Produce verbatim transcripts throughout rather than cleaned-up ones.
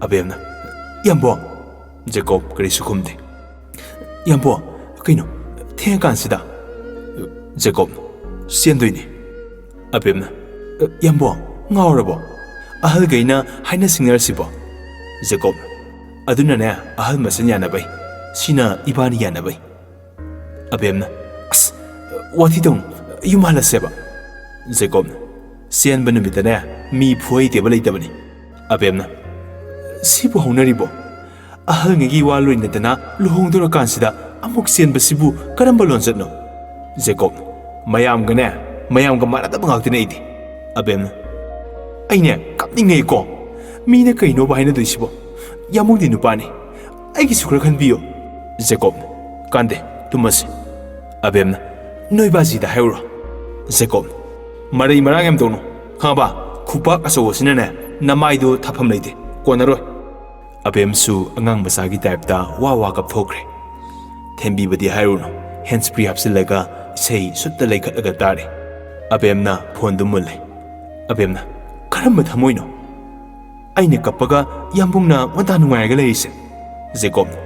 ꯑꯕꯦꯝꯅ, "ꯌꯥꯝꯕꯣ!" ꯖꯦꯀꯣꯕ ꯀꯔꯤꯁꯨ ꯈꯨꯝꯗꯦ꯫ "ꯌꯥꯝꯕꯣ, ꯀꯩꯅꯣ, ꯊꯦꯡꯉꯀꯥꯟꯁꯤꯗ?" ꯖꯦꯀꯣꯕ, "ꯆꯦꯟꯗꯣꯏꯅꯦ꯫" ꯑꯕꯦꯝꯅ, "ꯌꯥꯝꯕꯣ, ꯉꯥꯎꯔꯕꯣ? ꯑꯍꯜꯈꯩꯅ ꯍꯥꯏꯅ ꯁꯤꯡꯅꯔꯁꯤꯕꯣ?" ꯖꯦꯀꯣꯕ, "ꯑꯗꯨꯅꯅꯦ, ꯑꯍꯜ ꯃꯁꯦꯟ ꯌꯥꯅꯕꯩ꯫ ꯁꯤꯅ ꯏꯕꯥꯅꯤ ꯌꯥꯅꯕꯩ꯫" ꯑꯕꯦꯝꯅ, "ꯑꯁ, ꯋꯥꯊꯤ ꯇꯧꯅꯨ, ꯌꯨꯝ ꯍꯜꯂꯁꯦꯕ꯫" ꯖꯦꯀꯣꯕꯅ, "ꯆꯦꯟꯕ ꯅꯨꯃꯤꯠꯇꯅꯦ, ꯃꯤ ꯐꯨꯍꯩ ꯇꯦꯕ ꯂꯩꯇꯕꯅꯤ꯫" ꯑꯕꯦꯝꯅ, "ꯁꯤꯕꯨ ꯍꯧꯅꯔꯤꯕꯣ? ꯑꯍꯜꯉꯩꯒꯤ ꯋꯥ ꯂꯣꯏꯅꯗꯅ ꯂꯨꯍꯣꯡꯗꯣꯔꯀꯥꯟꯁꯤꯗ ꯑꯃꯨꯛ ꯆꯦꯟꯕꯁꯤꯕꯨ ꯀꯔꯝꯕ ꯂꯣꯟꯆꯠꯅꯣ?" ꯖꯦꯀꯣꯕ, "ꯃꯌꯥꯝꯒꯅꯦ, ꯃꯌꯥꯝꯒ ꯃꯥꯟꯅꯗꯕ ꯉꯥꯛꯇꯅꯦ ꯑꯩꯗꯤ꯫" ꯑꯕꯦꯝꯅ, "ꯑꯩꯅꯦ ꯀꯞꯅꯤꯡꯉꯦꯀꯣ꯫ ꯃꯤꯅ ꯀꯩꯅꯣꯕ ꯍꯥꯏꯅꯗꯣꯏꯁꯤꯕꯣ? ꯌꯥꯝꯕꯨꯡꯗꯤ ꯅꯨꯄꯥꯅꯤ꯫ ꯑꯩꯒꯤꯁꯨ ꯈꯔ ꯈꯟꯕꯤꯌꯨ꯫" ꯖꯦꯀꯣꯕ, "ꯀꯥꯟꯗꯦ, ꯇꯨꯝꯃꯁꯤ꯫" ꯑꯕꯦꯝꯅ, "ꯅꯣꯏ ꯕꯥꯖꯤꯗ ꯍꯥꯏꯔꯨꯔꯣ꯫" ꯖꯦꯀꯣꯕ, "ꯃꯔꯩ ꯃꯔꯥꯡ ꯌꯥꯝ ꯇꯧꯅꯨ, ꯈꯪꯉꯕ? ꯈꯨꯄꯥꯛ ꯑꯆꯧꯕꯁꯤꯅꯅꯦ, ꯅꯃꯥꯏꯗꯣ ꯊꯥꯐꯝ ꯂꯩꯇꯦ, ꯀꯣꯟꯅꯔꯣꯏ꯫" ꯑꯕꯦꯝꯁꯨ ꯑꯉꯥꯡ ꯃꯆꯥꯒꯤ ꯇꯥꯏꯞꯇ ꯋꯥ ꯋꯥ ꯀꯞꯊꯣꯛꯈ꯭ꯔꯦ꯫ ꯊꯦꯝꯕꯤꯕꯗꯤ ꯍꯥꯏꯔꯨꯅꯨ, ꯍꯦꯟꯁ ꯐ꯭ꯔꯤ ꯍꯥꯞꯆꯤꯜꯂꯒ ꯏꯁꯩ ꯁꯨꯠꯇ ꯂꯩꯈꯠꯂꯒ ꯇꯥꯔꯦ꯫ ꯑꯕꯦꯝꯅ ꯐꯣꯟꯗꯨ ꯃꯨꯜꯂꯦ꯫ ꯑꯕꯦꯝꯅ, "ꯀꯔꯝꯕ ꯊꯃꯣꯏꯅꯣ? ꯑꯩꯅ ꯀꯞꯄꯒ ꯌꯥꯝꯕꯨꯡꯅ ꯃꯇꯥ ꯅꯨꯡꯉꯥꯏꯔꯒ ꯂꯩꯔꯤꯁꯦ?" ꯖꯦꯀꯣꯕꯅ,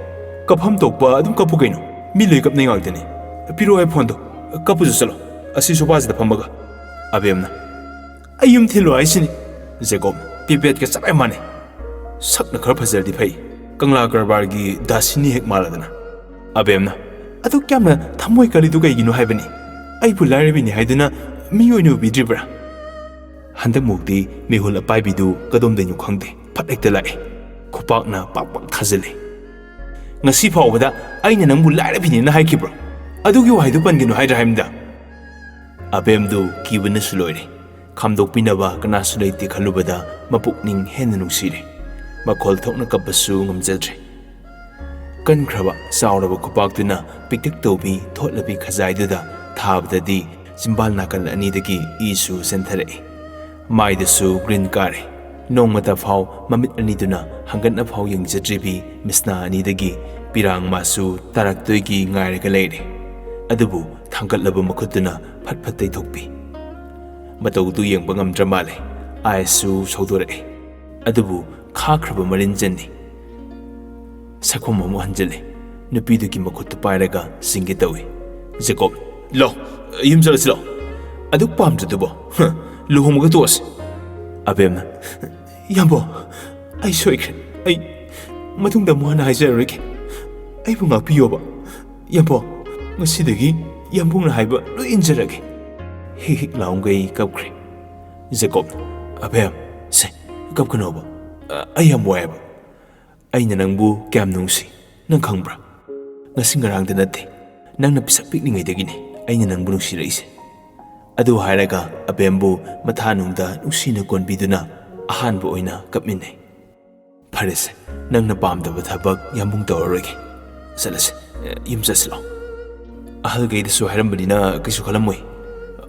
"ꯀꯞꯐꯝ ꯊꯣꯛꯄ ꯑꯗꯨꯝ ꯀꯞꯄꯨ ꯀꯩꯅꯣ, ꯃꯤ ꯂꯣꯏ ꯀꯞꯅꯩ ꯉꯥꯛꯇꯅꯤ꯫ ꯄꯤꯔꯛꯑꯣ ꯑꯩ ꯐꯣꯟꯗꯣ, ꯀꯞꯄꯨꯁꯨ ꯆꯠꯂꯣ, ꯑꯁꯤ ꯁꯣꯐꯥꯁꯤꯗ ꯐꯝꯃꯒ꯫" ꯑꯕꯦꯝꯅ, "ꯑꯩ ꯌꯨꯝ ꯊꯤꯜꯂꯣ ꯍꯥꯏꯁꯤꯅꯤ꯫" ꯖꯦꯀꯣꯕ, "ꯄꯤꯄꯦꯠꯀ ꯆꯞ ꯍꯦꯛ ꯃꯥꯟꯅꯩ꯫ ꯁꯛꯅ ꯈꯔ ꯐꯖꯔꯗꯤ ꯐꯩ, ꯀꯪꯂꯥ ꯀꯔꯕꯥꯔꯒꯤ ꯗꯥꯁꯤꯅꯤ ꯍꯦꯛ ꯃꯥꯜꯂꯗꯅ꯫" ꯑꯕꯦꯝꯅ, "ꯑꯗꯨꯛ ꯌꯥꯝꯅ ꯊꯃꯣꯏ ꯀꯜꯂꯤꯗꯨ ꯀꯩꯒꯤꯅꯣ ꯍꯥꯏꯕꯅꯤ? ꯑꯩꯕꯨ ꯂꯥꯏꯔꯕꯤꯅꯤ ꯍꯥꯏꯗꯨꯅ ꯃꯤ ꯑꯣꯏꯅ ꯎꯕꯤꯗ꯭ꯔꯤꯕ꯭ꯔꯥ?" ꯍꯟꯗꯛꯃꯨꯛꯇꯤ ꯃꯤꯍꯨꯜ ꯑꯄꯥꯏꯕꯤꯗꯨ ꯀꯗꯣꯝꯗꯩꯅꯣ ꯈꯪꯗꯦ, ꯐꯠ ꯍꯦꯛꯇ ꯂꯥꯛꯑꯦ꯫ ꯈꯨꯄꯥꯛꯅ ꯄꯥꯛ ꯄꯥꯛ ꯊꯥꯖꯤꯜꯂꯦ꯫ "ꯉꯁꯤ ꯐꯥꯎꯕꯗ ꯑꯩꯅ ꯅꯪꯕꯨ ꯂꯥꯏꯔꯕꯤꯅꯦꯅ ꯍꯥꯏꯈꯤꯕ꯭ꯔꯣ? ꯑꯗꯨꯒꯤ ꯋꯥꯍꯩꯗꯨ ꯄꯟꯒꯅꯨ ꯍꯥꯏꯗ꯭ꯔꯥ ꯍꯥꯏꯕꯅꯤꯗ?" ꯑꯕꯦꯝꯗꯨ ꯀꯤꯕꯅꯁꯨ ꯂꯣꯏꯔꯦ꯫ ꯈꯥꯝꯗꯣꯛꯄꯤꯅꯕ ꯀꯅꯥꯁꯨ ꯂꯩꯇꯦ ꯈꯜꯂꯨꯕꯗ ꯃꯄꯨꯛꯅꯤꯡ ꯍꯦꯟꯅ ꯅꯨꯡꯁꯤꯔꯦ꯫ ꯃꯈꯣꯜ ꯊꯣꯛꯅ ꯀꯞꯄꯁꯨ ꯉꯝꯖꯗ꯭ꯔꯦ꯫ ꯀꯟꯈ꯭ꯔꯕ ꯆꯥꯎꯔꯕ ꯈꯨꯄꯥꯛꯇꯨꯅ ꯄꯤꯛꯇꯛ ꯇꯧꯕꯤ ꯊꯣꯠꯂꯕꯤ ꯈꯖꯥꯏꯗꯨꯗ ꯊꯥꯕꯗꯗꯤ ꯆꯤꯝꯕꯥꯜ ꯅꯥꯀꯜ ꯑꯅꯤꯗꯒꯤ ꯏꯁꯨ ꯆꯦꯟꯊꯔꯛꯏ꯫ ꯃꯥꯏꯗꯁꯨ ꯒ꯭ꯔꯤꯟ ꯀꯥꯔꯦ꯫ ꯅꯣꯡꯃꯇ ꯐꯥꯎ ꯃꯃꯤꯠ ꯑꯅꯤꯗꯨꯅ ꯍꯪꯒꯠꯅ ꯐꯥꯎ ꯌꯦꯡꯖꯗ꯭ꯔꯤꯕꯤ ꯃꯤꯁꯅꯥ ꯑꯅꯤꯗꯒꯤ ꯄꯤꯔꯥꯡ ꯃꯥꯁꯨ ꯇꯥꯔꯛꯇꯣꯏꯒꯤ ꯉꯥꯏꯔꯒ ꯂꯩꯔꯦ꯫ ꯑꯗꯨꯕꯨ ꯊꯥꯡꯒꯠꯂꯕ ꯃꯈꯨꯠꯇꯨꯅ ꯐꯠ ꯐꯠ ꯇꯩꯊꯣꯛꯄꯤ꯫ ꯃꯇꯧꯗꯨ ꯌꯦꯡꯕ ꯉꯝꯗ꯭ꯔ ꯃꯥꯜꯂꯦ꯫ ꯑꯥꯏꯁꯁꯨ ꯁꯧꯗꯣꯔꯛꯑꯦ꯫ ꯑꯗꯨꯕꯨ ꯈꯥꯈ꯭ꯔꯕ ꯃꯔꯤꯟ ꯆꯦꯟꯅꯤ꯫ ꯁꯛꯐꯝ ꯑꯃꯨꯛ ꯍꯟꯖꯤꯜꯂꯤ꯫ ꯅꯨꯄꯤꯗꯨꯒꯤ ꯃꯈꯨꯠꯇꯨ ꯄꯥꯏꯔꯒ ꯆꯤꯡꯒꯦ ꯇꯧꯏ꯫ ꯖꯦꯀꯣꯕ, "ꯂꯥꯎ, ꯌꯨꯝ ꯆꯠꯂꯁꯤ ꯂꯥꯎ꯫ ꯑꯗꯨꯛ ꯄꯥꯝꯗ꯭ꯔꯗꯨꯕꯣ? ꯍ, ꯂꯨꯍꯣꯡꯕꯒ ꯇꯣꯛꯑꯁꯤ꯫" ꯑꯕꯦꯝꯅ, "ꯌꯥꯝꯕꯣ, ꯑꯩ ꯁꯣꯏꯈ꯭ꯔꯦ꯫ ꯑꯩ ꯃꯇꯨꯡꯗ ꯑꯃꯨꯛ ꯍꯟꯅ ꯍꯥꯏꯖꯔꯔꯣꯏꯒꯦ꯫ ꯑꯩꯕꯨ ꯉꯥꯛꯄꯤꯌꯣꯕ꯫ ꯌꯥꯝꯕꯣ, ꯉꯁꯤꯗꯒꯤ ꯌꯥꯝꯕꯨꯡꯅ ꯍꯥꯏꯕ ꯂꯣꯏ ꯏꯟꯖꯔꯒꯦ꯫" ꯍꯤꯛ ꯍꯤꯛ ꯂꯥꯎꯒꯩ ꯀꯞꯈ꯭ꯔꯦ꯫ ꯖꯦꯀꯣꯕꯅ, "ꯑꯕꯦꯝ, ꯁꯦ, ꯀꯞꯀꯅꯣꯕ꯫ ꯑ, ꯑꯩ ꯌꯥꯝ ꯋꯥꯏꯌꯦꯕ꯫ ꯑꯩꯅ ꯅꯪꯕꯨ ꯀꯌꯥꯝ ꯅꯨꯡꯁꯤ, ꯅꯪ ꯈꯪꯕ꯭ꯔꯥ? ꯉꯁꯤ ꯉꯔꯥꯡꯗ ꯅꯠꯇꯦ, ꯅꯪꯅ ꯄꯤꯁꯛ ꯄꯤꯛꯂꯤꯉꯩꯗꯒꯤꯅꯤ ꯑꯩꯅ ꯅꯪꯕꯨ ꯅꯨꯡꯁꯤꯔꯛꯏꯁꯦ꯫" ꯑꯗꯨ ꯍꯥꯏꯔꯒ ꯑꯕꯦꯝꯕꯨ ꯃꯊꯥꯅꯨꯡꯗ ꯅꯨꯡꯁꯤꯅ ꯀꯣꯟꯕꯤꯗꯨꯅ ꯑꯍꯥꯟꯕ ꯑꯣꯏꯅ ꯀꯞꯃꯤꯟꯅꯩ꯫ "ꯐꯔꯦꯁꯦ, ꯅꯪꯅ ꯄꯥꯝꯗꯕ ꯊꯕꯛ ꯌꯥꯝꯕꯨꯡ ꯇꯧꯔꯔꯣꯏꯒꯦ꯫ ꯆꯠꯂꯁꯦ, ꯌꯨꯝ ꯆꯠꯁꯤꯂꯣ꯫ ꯑꯍꯜꯈꯩꯗꯁꯨ ꯍꯥꯏꯔꯝꯕꯅꯤꯅ ꯀꯩꯁꯨ ꯈꯜꯂꯝꯃꯣꯏ꯫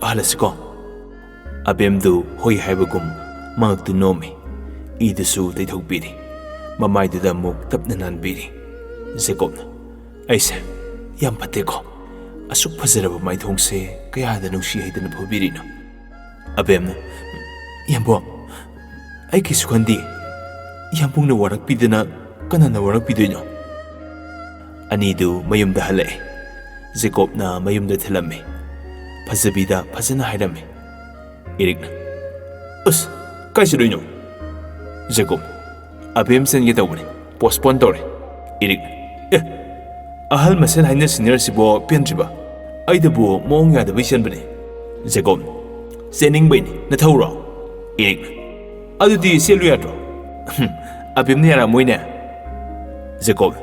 ꯍꯜꯂꯁꯤꯀꯣ?" ꯑꯕꯦꯝꯗꯨ ꯍꯣꯏ ꯍꯥꯏꯕꯒꯨꯝ ꯃꯉꯛꯇꯨ ꯅꯣꯝꯃꯤ꯫ ꯏꯗꯨꯁꯨ ꯇꯩꯊꯣꯛꯄꯤꯔꯤ꯫ ꯃꯃꯥꯏꯗꯨꯗ ꯑꯃꯨꯛ ꯇꯞꯅ ꯅꯥꯟꯕꯤꯔꯤ꯫ ꯖꯦꯀꯣꯕꯅ, "ꯑꯩꯁꯦ ꯌꯥꯝ ꯐꯠꯇꯦꯀꯣ꯫ ꯑꯁꯨꯛ ꯐꯖꯔꯕ ꯃꯥꯏꯊꯣꯡꯁꯦ ꯀꯌꯥꯗ ꯅꯨꯡꯁꯤ ꯍꯩꯗꯅ ꯐꯨꯕꯤꯔꯤꯅꯣ?" ꯑꯕꯦꯝꯅ, "ꯌꯥꯝꯕꯨꯡ, ꯑꯩ ꯀꯩꯁꯨ ꯈꯟꯗꯦ꯫ ꯌꯥꯝꯕꯨꯡꯅ ꯋꯥꯔꯛꯄꯤꯗꯅ ꯀꯅꯥꯅ ꯋꯥꯔꯛꯄꯤꯗꯣꯏꯅꯣ?" ꯑꯅꯤꯗꯨ ꯃꯌꯨꯝꯗ ꯍꯜꯂꯛꯑꯦ꯫ ꯖꯦꯀꯣꯕꯅ ꯃꯌꯨꯝꯗ ꯊꯤꯜꯂꯝꯃꯤ꯫ ꯐꯖꯕꯤꯗ ꯐꯖꯅ ꯍꯥꯏꯔꯝꯃꯤ꯫ ꯏꯔꯤꯛꯅ, "ꯑꯁ, ꯀꯥꯏ ꯆꯠꯂꯨꯏꯅꯣ?" ꯖꯦꯀꯣꯕ, "ꯑꯕꯦꯝ ꯆꯦꯟꯒꯦ ꯇꯧꯕꯅꯤ, postpone ꯇꯧꯔꯦ꯫" ꯏꯔꯤꯛꯅ, "ꯑꯦ, ꯑꯍꯜ ꯃꯁꯦꯟ ꯍꯥꯏꯅ ꯁꯤꯟꯅꯔꯁꯤꯕꯣ ꯄꯦꯟꯗ꯭ꯔꯤꯕ? ꯑꯩꯗꯕꯨ ꯃꯑꯣꯡ ꯌꯥꯗꯕꯩ ꯆꯦꯟꯕꯅꯦ꯫" ꯖꯦꯀꯣꯕ, "ꯆꯦꯟꯅꯤꯡꯕꯩꯅꯤ, ꯅꯊꯧꯔꯣ?" ꯏꯔꯤꯛꯅ, "ꯑꯗꯨꯗꯤ ꯆꯦꯜꯂꯨ ꯌꯥꯗ꯭ꯔꯣ?" "ꯍꯨꯝ, ꯑꯕꯦꯝꯅ ꯌꯥꯔꯛꯑꯝꯃꯣꯏꯅꯦ꯫" ꯖꯦꯀꯣꯕ,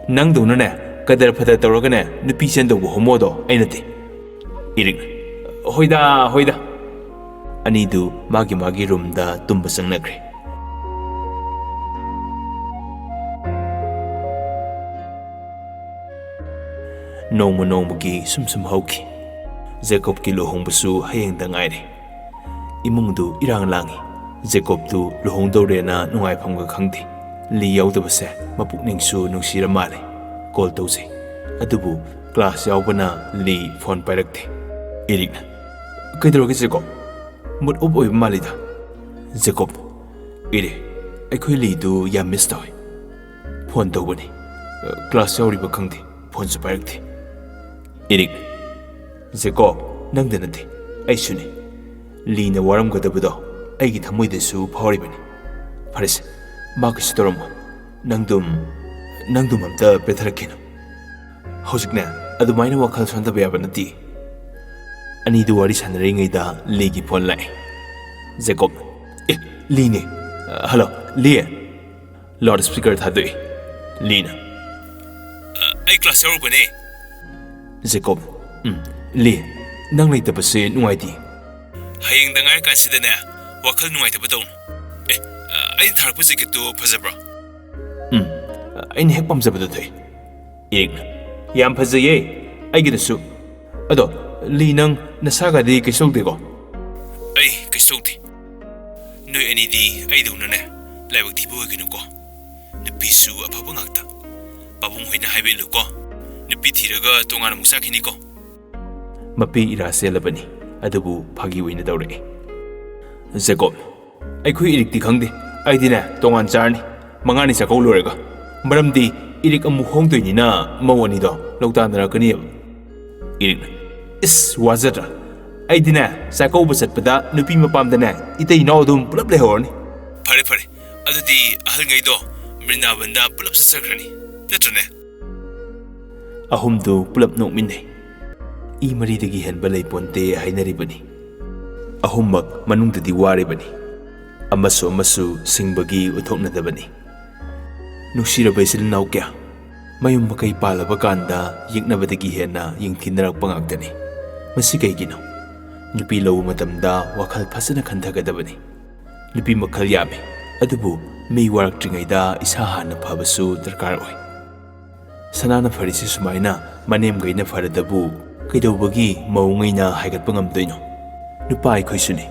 "ꯅꯪꯗꯧꯅꯅꯦ, ꯀꯗꯔ ꯐꯗꯔ ꯇꯧꯔꯒꯅꯦ ꯅꯨꯄꯤ ꯆꯦꯟꯗꯧꯕ ꯍꯣꯃꯣꯗꯣ ꯑꯩ ꯅꯠꯇꯦ꯫" ꯏꯔꯤꯛꯅ, "ꯍꯣꯏꯗ, ꯍꯣꯏꯗ꯫" ꯑꯅꯤꯗꯨ ꯃꯥꯒꯤ ꯃꯥꯒꯤ ꯔꯨꯝꯗ ꯇꯨꯝꯕ ꯆꯪꯅꯈ꯭ꯔꯦ꯫ ꯅꯣꯡꯃ ꯅꯣꯡꯃꯒꯤ ꯁꯨꯝ ꯁꯨꯝ ꯍꯧꯈꯤ꯫ ꯖꯦꯀꯣꯕꯀꯤ ꯂꯨꯍꯣꯡꯕꯁꯨ ꯍꯌꯦꯡꯗ ꯉꯥꯏꯔꯦ꯫ ꯏꯃꯨꯡꯗꯨ ꯏꯔꯥꯡ ꯂꯥꯡꯉꯤ꯫ ꯖꯦꯀꯣꯕꯇꯨ ꯂꯨꯍꯣꯡꯗꯧꯔꯦꯅ ꯅꯨꯡꯉꯥꯏꯐꯝꯒ ꯈꯪꯗꯦ꯫ ꯂꯤ ꯌꯥꯎꯗꯕꯁꯦ ꯃꯄꯨꯛꯅꯤꯡꯁꯨ ꯅꯨꯡꯁꯤꯔ ꯃꯥꯜꯂꯦ꯫ ꯀꯣꯜ ꯇꯧꯖꯩ꯫ ꯑꯗꯨꯕꯨ ꯀ꯭ꯂꯥꯁ ꯌꯥꯎꯕꯅ ꯂꯤ ꯐꯣꯟ ꯄꯥꯏꯔꯛꯇꯦ꯫ ꯏꯔꯤꯛꯅ, "ꯀꯩꯗꯧꯔꯒꯦ ꯖꯦꯀꯣꯕ? ꯃꯨꯗ ꯑꯣꯐ ꯑꯣꯏꯕ ꯃꯥꯜꯂꯤꯗ꯫" ꯖꯦꯀꯣꯕ, "ꯏꯔꯤꯛ, ꯑꯩꯈꯣꯏ ꯂꯤꯗꯨ ꯌꯥꯝ ꯃꯤꯁ ꯇꯧꯏ꯫ ꯐꯣꯟ ꯇꯧꯕꯅꯤ꯫ ꯀ꯭ꯂꯥꯁ ꯌꯥꯎꯔꯤꯕ ꯈꯪꯗꯦ, ꯐꯣꯟꯁꯨ ꯄꯥꯏꯔꯛꯇꯦ꯫ ꯏꯔꯤꯛ, ꯖꯦꯀꯣꯕ, ꯅꯪꯗ ꯅꯠꯇꯦ, ꯑꯩꯁꯨꯅꯤ꯫ ꯂꯤꯅ ꯋꯥꯔꯝꯒꯗꯕꯗꯣ ꯑꯩꯒꯤ ꯊꯃꯣꯏꯗꯁꯨ ꯐꯥꯎꯔꯤꯕꯅꯤ꯫ ꯐꯔꯦꯁꯦ, ꯃꯥ ꯀꯩꯁꯨ ꯇꯧꯔꯝꯃꯣꯏ꯫ ꯅꯪꯗꯨꯝ, ꯅꯪꯗꯨꯝ ꯑꯝꯇ ꯄꯦꯊꯔꯛꯈꯤꯅꯨ꯫ ꯍꯧꯖꯤꯛꯅꯦ, ꯑꯗꯨꯃꯥꯏꯅ ꯋꯥꯈꯜ ꯁꯣꯟꯊꯕ ꯌꯥꯕ ꯅꯠꯇꯦ꯫ ꯑꯅꯤꯗꯨ ꯋꯥꯔꯤ ꯁꯥꯟꯅꯔꯤꯉꯩꯗ ꯂꯤꯒꯤ ꯐꯣꯟ ꯂꯥꯛꯑꯦ꯫ ꯖꯦꯀꯣꯕ, "ꯑꯦ, ꯂꯤꯅꯦ꯫ ꯍꯜꯂꯣ, ꯂꯤ꯫" ꯂꯥꯎꯗ ꯁ꯭ꯄꯤꯀꯔ ꯊꯥꯗꯣꯛꯏ꯫ ꯂꯤꯅ, "ꯑꯩ ꯀ꯭ꯂꯥꯁ ꯌꯥꯎꯔꯨꯕꯅꯦ꯫" ꯖꯦꯀꯣꯕ, "ꯎꯝ, ꯂꯤ, ꯅꯪ ꯂꯩꯇꯕꯁꯦ ꯅꯨꯡꯉꯥꯏꯇꯦ꯫ ꯍꯌꯦꯡꯗ ꯉꯥꯏꯔꯀꯥꯟꯁꯤꯗꯅꯦ, ꯋꯥꯈꯜ ꯅꯨꯡꯉꯥꯏꯇꯕ ꯇꯧꯅꯨ꯫ ꯑꯦ, ꯑꯩ ꯊꯥꯔꯛꯄ ꯖꯦꯀꯦꯠꯇꯨ ꯐꯖꯕ꯭ꯔꯣ?" "ꯎꯝ, ꯑꯩꯅ ꯍꯦꯛ ꯄꯥꯝꯖꯕꯗꯣ ꯊꯣꯛꯑꯦ꯫" ꯏꯔꯤꯛꯅ, "ꯌꯥꯝ ꯐꯖꯩꯌꯦ, ꯑꯩꯒꯤꯗꯁꯨ꯫ ꯑꯗꯣ, ꯂꯤ, ꯅꯪ ꯅꯁꯥꯒꯗꯤ ꯀꯩꯁꯨ ꯇꯧꯗꯦꯀꯣ?" "ꯑꯩ ꯀꯩꯁꯨ ꯇꯧꯗꯦ꯫ ꯅꯣꯏ ꯑꯅꯤꯗꯤ ꯑꯩꯗꯧꯅꯅꯦ, ꯂꯥꯏꯕꯛ ꯊꯤꯕ ꯑꯣꯏꯒꯅꯨꯀꯣ꯫ ꯅꯨꯄꯤꯁꯨ ꯑꯐꯕ ꯉꯥꯛꯇ꯫ ꯄꯥꯕꯨꯡ ꯍꯣꯏꯅ ꯍꯥꯏꯕ ꯏꯜꯂꯨꯀꯣ꯫ ꯅꯨꯄꯤ ꯊꯤꯔꯒ ꯇꯣꯉꯥꯟꯅ ꯑꯃꯨꯛ ꯆꯥꯈꯤꯅꯤꯀꯣ꯫" ꯃꯄꯤ ꯏꯔꯥ ꯆꯦꯜꯂꯕꯅꯤ, ꯑꯗꯨꯕꯨ ꯐꯥꯒꯤ ꯑꯣꯏꯅ ꯇꯧꯔꯛꯏ꯫ ꯖꯦꯀꯣꯕ, "ꯑꯩꯈꯣꯏ ꯏꯔꯤꯛꯇꯤ ꯈꯪꯗꯦ꯫ ꯑꯩꯗꯤꯅꯦ, ꯇꯣꯉꯥꯟ ꯆꯥꯔꯅꯤ꯫ ꯃꯉꯥꯅꯤ ꯆꯥꯛꯀꯧ ꯂꯣꯏꯔꯒ꯫ ꯃꯔꯝꯗꯤ ꯏꯔꯤꯛ ꯑꯃꯨꯛ ꯍꯣꯡꯗꯣꯏꯅꯤꯅ ꯃꯧ ꯑꯅꯤꯗꯣ ꯂꯧꯇꯥꯟꯅꯔꯛꯀꯅꯤꯕ꯫" ꯏꯔꯤꯛꯅ, "ꯏꯁ, ꯋꯥꯖꯗ꯭ꯔꯥ? ꯑꯩꯗꯤꯅꯦ, ꯆꯥꯛꯀꯧꯕ ꯆꯠꯄꯗ ꯅꯨꯄꯤ ꯃꯄꯥꯝꯗꯅꯦ, ꯏꯇꯩ ꯏꯅꯥꯎ ꯑꯗꯨꯝ ꯄꯨꯂꯞ ꯂꯩꯍꯧꯔꯅꯤ꯫" "ꯐꯔꯦ, ꯐꯔꯦ꯫ ꯑꯗꯨꯗꯤ ꯑꯍꯜꯉꯩꯗꯣ ꯕ꯭ꯔꯤꯟꯗꯥꯕꯟꯗ ꯄꯨꯂꯞ ꯆꯠꯆꯈ꯭ꯔꯅꯤ꯫ ꯅꯠꯇ꯭ꯔꯅꯦ?" ꯑꯍꯨꯝꯗꯨ ꯄꯨꯂꯞ ꯅꯣꯛꯃꯤꯟꯅꯩ꯫ ꯏ ꯃꯔꯤꯗꯒꯤ ꯍꯦꯟꯕ ꯂꯩꯄꯣꯟꯇꯦ ꯍꯥꯏꯅꯔꯤꯕꯅꯤ꯫ ꯑꯍꯨꯝꯃꯛ ꯃꯅꯨꯡꯗꯗꯤ ꯋꯥꯔꯤꯕꯅꯤ꯫ ꯑꯃꯁꯨ ꯑꯃꯁꯨ ꯁꯤꯡꯕꯒꯤ ꯎꯠꯊꯣꯛꯅꯗꯕꯅꯤ꯫ ꯅꯨꯡꯁꯤꯔꯕ ꯏꯆꯤꯜ ꯏꯅꯥꯎ ꯀꯌꯥ, ꯃꯌꯨꯝ ꯃꯀꯩ ꯄꯥꯜꯂꯕ ꯀꯥꯟꯗ ꯌꯦꯛꯅꯕꯗꯒꯤ ꯍꯦꯟꯅ ꯌꯦꯡꯊꯤꯅꯔꯛꯄ ꯉꯥꯛꯇꯅꯤ꯫ ꯃꯁꯤ ꯀꯩꯒꯤꯅꯣ? ꯅꯨꯄꯤ ꯂꯧꯕ ꯃꯇꯝꯗ ꯋꯥꯈꯜ ꯐꯖꯅ ꯈꯟꯊꯒꯗꯕꯅꯤ꯫ ꯅꯨꯄꯤ ꯃꯈꯜ ꯌꯥꯝꯃꯤ, ꯑꯗꯨꯕꯨ ꯃꯤ ꯋꯥꯔꯛꯇ꯭ꯔꯤꯉꯩꯗ ꯏꯁꯥ ꯍꯥꯟꯅ ꯐꯕꯁꯨ ꯗꯔꯀꯥꯔ ꯑꯣꯏ꯫ ꯁꯅꯥꯅ ꯐꯔꯤꯁꯤ ꯁꯨꯃꯥꯏꯅ ꯃꯅꯦꯝꯒꯩꯅ ꯐꯔꯗꯕꯨ ꯀꯩꯗꯧꯕꯒꯤ ꯃꯧꯉꯩꯅ ꯍꯥꯏꯒꯠꯄ ꯉꯝꯗꯣꯏꯅꯣ? ꯅꯨꯄꯥ ꯑꯩꯈꯣꯏꯁꯨꯅꯤ꯫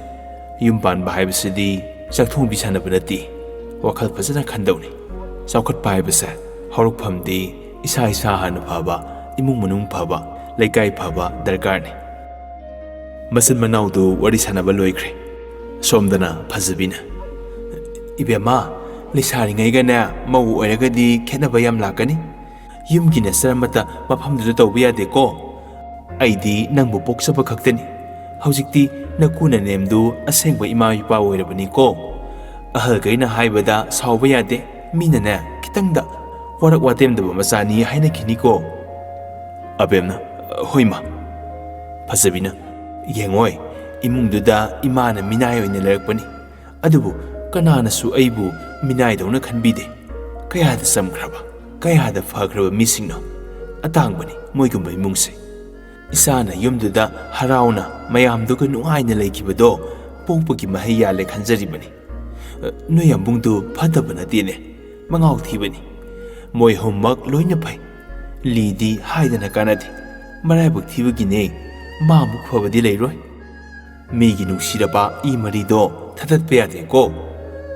ꯌꯨꯝ ꯄꯥꯟꯕ ꯍꯥꯏꯕꯁꯤꯗꯤ ꯆꯥꯛꯊꯣꯡꯕꯤ ꯁꯥꯟꯅꯕ ꯅꯠꯇꯦ꯫ ꯋꯥꯈꯜ ꯐꯖꯅ ꯈꯟꯗꯧꯅꯤ꯫ ꯆꯥꯎꯈꯠꯄ ꯍꯥꯏꯕꯁꯦ ꯍꯧꯔꯛꯐꯝꯗꯤ ꯏꯁꯥ ꯏꯁꯥ ꯍꯥꯟꯅ ꯐꯕ, ꯏꯃꯨꯡ ꯃꯅꯨꯡ ꯐꯕ, ꯂꯩꯀꯥꯏ ꯐꯕ ꯗꯔꯀꯥꯔꯅꯤ꯫ ꯃꯆꯤꯟ ꯃꯅꯥꯎꯗꯨ ꯋꯥꯔꯤ ꯁꯥꯟꯅꯕ ꯂꯣꯏꯈ꯭ꯔꯦ꯫ ꯁꯣꯝꯗꯅ ꯐꯖꯕꯤꯅ, "ꯏꯕꯦꯝꯃ, ꯂꯩꯁꯥꯔꯤꯉꯩꯒꯅꯦ ꯃꯧ ꯑꯣꯏꯔꯒꯗꯤ ꯈꯦꯠꯅꯕ ꯌꯥꯝ ꯂꯥꯛꯀꯅꯤ꯫ ꯌꯨꯝꯒꯤ ꯅꯦꯆꯔ ꯑꯃꯠꯇ ꯃꯐꯝꯗꯨꯗ ꯇꯧꯕ ꯌꯥꯗꯦꯀꯣ꯫ ꯑꯩꯗꯤ ꯅꯪꯕꯨ ꯄꯣꯛꯆꯕ ꯈꯛꯇꯅꯤ꯫ ꯍꯧꯖꯤꯛꯇꯤ ꯅꯀꯨ ꯅꯅꯦꯝꯗꯨ ꯑꯁꯦꯡꯕ ꯏꯃꯥ ꯏꯄꯥ ꯑꯣꯏꯔꯕꯅꯤꯀꯣ꯫ ꯑꯍꯜꯈꯩꯅ ꯍꯥꯏꯕꯗ ꯁꯥꯎꯕ ꯌꯥꯗꯦ꯫ ꯃꯤꯅꯅꯦ ꯈꯤꯇꯪꯗ ꯋꯥꯔꯛ ꯋꯥꯇꯦꯝꯗꯕ ꯃꯆꯥꯅꯤ ꯍꯥꯏꯅꯈꯤꯅꯤꯀꯣ꯫ ꯑꯕꯦꯝꯅ, "ꯍꯣꯏ ꯃꯥ꯫" ꯐꯖꯕꯤꯅ, "ꯌꯦꯡꯉꯣꯏ, ꯏꯃꯨꯡꯗꯨꯗ ꯏꯃꯥꯅ ꯃꯤꯅꯥꯏ ꯑꯣꯏꯅ ꯂꯩꯔꯛꯄꯅꯤ꯫ ꯑꯗꯨꯕꯨ ꯀꯅꯥꯅꯁꯨ ꯑꯩꯕꯨ ꯃꯤꯅꯥꯏꯗꯧꯅ ꯈꯟꯕꯤꯗꯦ꯫ ꯀꯌꯥꯗ ꯆꯝꯈ꯭ꯔꯕ, ꯀꯌꯥꯗ ꯐꯈ꯭ꯔꯕ ꯃꯤꯁꯤꯡꯅꯣ꯫ ꯑꯇꯥꯡꯕꯅꯤ ꯃꯣꯏꯒꯨꯝꯕ ꯏꯃꯨꯡꯁꯦ꯫ ꯏꯆꯥꯅ ꯌꯨꯝꯗꯨꯗ ꯍꯔꯥꯎꯅ ꯃꯌꯥꯝꯗꯨꯒ ꯅꯨꯡꯉꯥꯏꯅ ꯂꯩꯈꯤꯕꯗꯣ ꯄꯣꯛꯄꯒꯤ ꯃꯍꯩ ꯌꯥꯜꯂꯦ ꯈꯟꯖꯔꯤꯕꯅꯤ꯫ ꯅꯣꯏ ꯌꯥꯝꯕꯨꯡꯗꯨ ꯐꯠꯇꯕ ꯅꯠꯇꯦꯅꯦ, ꯃꯉꯥꯎ ꯊꯤꯕꯅꯤ꯫ ꯃꯣꯏ ꯑꯍꯨꯝꯃꯛ ꯂꯣꯏꯅ ꯐꯩ꯫ ꯂꯤꯗꯤ ꯍꯥꯏꯗꯅ ꯀꯥꯟꯅꯗꯦ, ꯃꯔꯥꯏꯕꯛ ꯊꯤꯕꯒꯤꯅꯦ꯫ ꯃꯥꯃꯨꯛ ꯐꯕꯗꯤ ꯂꯩꯔꯣꯏ꯫ ꯃꯤꯒꯤ ꯅꯨꯡꯁꯤꯔꯕ ꯏ ꯃꯔꯤꯗꯣ ꯊꯥꯗꯠꯄ ꯌꯥꯗꯦꯀꯣ꯫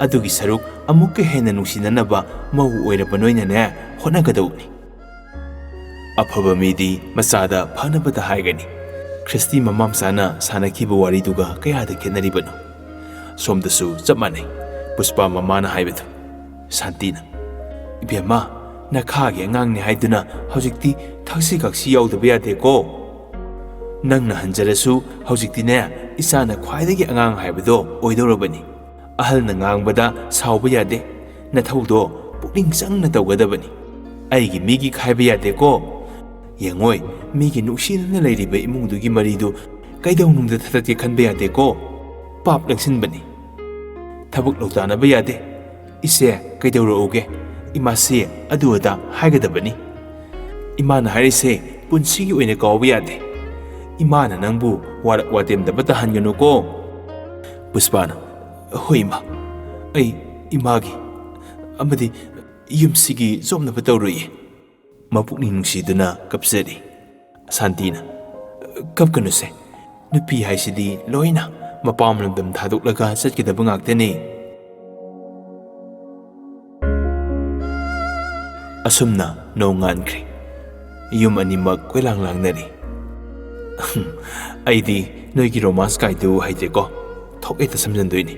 ꯑꯗꯨꯒꯤ ꯁꯔꯨꯛ ꯑꯃꯨꯛꯀ ꯍꯦꯟꯅ ꯅꯨꯡꯁꯤꯅꯅꯕ ꯃꯧ ꯑꯣꯏꯔꯕ ꯅꯣꯏꯅꯅꯦ ꯍꯣꯠꯅꯒꯗꯧꯕꯅꯤ꯫" ꯑꯐꯕ ꯃꯤꯗꯤ ꯃꯆꯥꯗ ꯐꯅꯕꯗ ꯍꯥꯏꯒꯅꯤ꯫ ꯈ꯭ꯔꯤꯁꯇꯤ ꯃꯃꯥ ꯃꯆꯥꯅ ꯁꯥꯟꯅꯈꯤꯕ ꯋꯥꯔꯤꯗꯨꯒ ꯀꯌꯥꯗ ꯈꯦꯠꯅꯔꯤꯕꯅꯣ? ꯁꯣꯝꯗꯁꯨ ꯆꯞ ꯃꯥꯟꯅꯩ꯫ ꯄꯨꯁꯄꯥ ꯃꯃꯥꯅ ꯍꯥꯏꯕꯗꯨ꯫ ꯁꯥꯟꯇꯤꯅ, "ꯏꯕꯦꯝꯃ, ꯅꯈꯥꯒꯤ ꯑꯉꯥꯡꯅꯤ ꯍꯥꯏꯗꯨꯅ ꯍꯧꯖꯤꯛꯇꯤ ꯊꯛꯁꯤ ꯈꯥꯛꯁꯤ ꯌꯥꯎꯗꯕ ꯌꯥꯗꯦꯀꯣ꯫ ꯅꯪꯅ ꯍꯟꯖꯔꯁꯨ ꯍꯧꯖꯤꯛꯇꯤꯅꯦ ꯏꯆꯥꯅ ꯈ꯭ꯋꯥꯏꯗꯒꯤ ꯑꯉꯥꯡ ꯍꯥꯏꯕꯗꯣ ꯑꯣꯏꯗꯧꯔꯕꯅꯤ꯫ ꯑꯍꯜꯅ ꯉꯥꯡꯕꯗ ꯁꯥꯎꯕ ꯌꯥꯗꯦ꯫ ꯅꯊꯧꯗꯣ ꯄꯨꯛꯅꯤꯡ ꯆꯪꯅ ꯇꯧꯒꯗꯕꯅꯤ꯫ ꯑꯩꯒꯤ ꯃꯤꯒꯤ ꯈꯥꯏꯕ ꯌꯥꯗꯦꯀꯣ꯫ ꯌꯦꯡꯉꯣꯏ, ꯃꯤꯒꯤ ꯅꯨꯡꯁꯤꯅꯅ ꯂꯩꯔꯤꯕ ꯏꯃꯨꯡꯗꯨꯒꯤ ꯃꯔꯤꯗꯨ ꯀꯩꯗꯧꯅꯨꯡꯗ ꯊꯥꯗꯠꯀꯦ ꯈꯟꯕ ꯌꯥꯗꯦꯀꯣ꯫ ꯄꯥꯞ ꯂꯪꯁꯤꯟꯕꯅꯤ꯫ ꯊꯕꯛ ꯂꯧꯇꯥꯅꯕ ꯌꯥꯗꯦ꯫ ꯏꯆꯦ, ꯀꯩꯗꯧꯔꯛꯎꯒꯦ? ꯏꯃꯥꯁꯤ ꯑꯗꯨ ꯑꯗꯥ ꯍꯥꯏꯒꯗꯕꯅꯤ꯫ ꯏꯃꯥꯅ ꯍꯥꯏꯔꯤꯁꯦ ꯄꯨꯟꯁꯤꯒꯤ ꯑꯣꯏꯅ ꯀꯥꯎꯕ ꯌꯥꯗꯦ꯫ ꯏꯃꯥꯅ ꯅꯪꯕꯨ ꯋꯥꯔꯛ ꯋꯥꯇꯦꯝꯗꯕ ꯇꯥꯍꯟꯒꯅꯨꯀꯣ꯫" ꯄꯨꯁꯄꯥꯅ, "ꯍꯣꯏ ꯏꯃꯥ, ꯑꯩ ꯏꯃꯥꯒꯤ ꯑꯃꯗꯤ ꯌꯨꯝꯁꯤꯒꯤ ꯆꯣꯞꯅꯕ ꯇꯧꯔꯣꯏꯌꯦ꯫" ꯃꯄꯨꯛꯅꯤꯡ ꯅꯨꯡꯁꯤꯗꯨꯅ ꯀꯞꯆꯔꯤ꯫ ꯁꯥꯟꯇꯤꯅ, "ꯀꯞꯀꯅꯨꯁꯦ, ꯅꯨꯄꯤ ꯍꯥꯏꯁꯤꯗꯤ ꯂꯣꯏꯅ ꯃꯄꯥꯝ ꯂꯝꯗꯝ ꯊꯥꯗꯣꯛꯂꯒ ꯆꯠꯀꯗꯕ ꯉꯥꯛꯇꯅꯤ꯫" ꯑꯁꯨꯝꯅ ꯅꯣꯡꯉꯥꯟꯈ꯭ꯔꯦ꯫ ꯌꯨꯝ ꯑꯅꯤꯃꯛ ꯀꯣꯏꯂꯥꯡ ꯂꯥꯡꯅꯔꯤ꯫ "ꯑꯩꯗꯤ ꯅꯣꯏꯒꯤ ꯔꯣꯃꯥꯟꯁ ꯀꯥꯏꯗꯨ ꯍꯩꯇꯦꯀꯣ, ꯊꯣꯛ ꯍꯦꯛꯇ ꯁꯝꯖꯟꯗꯣꯏꯅꯤ꯫"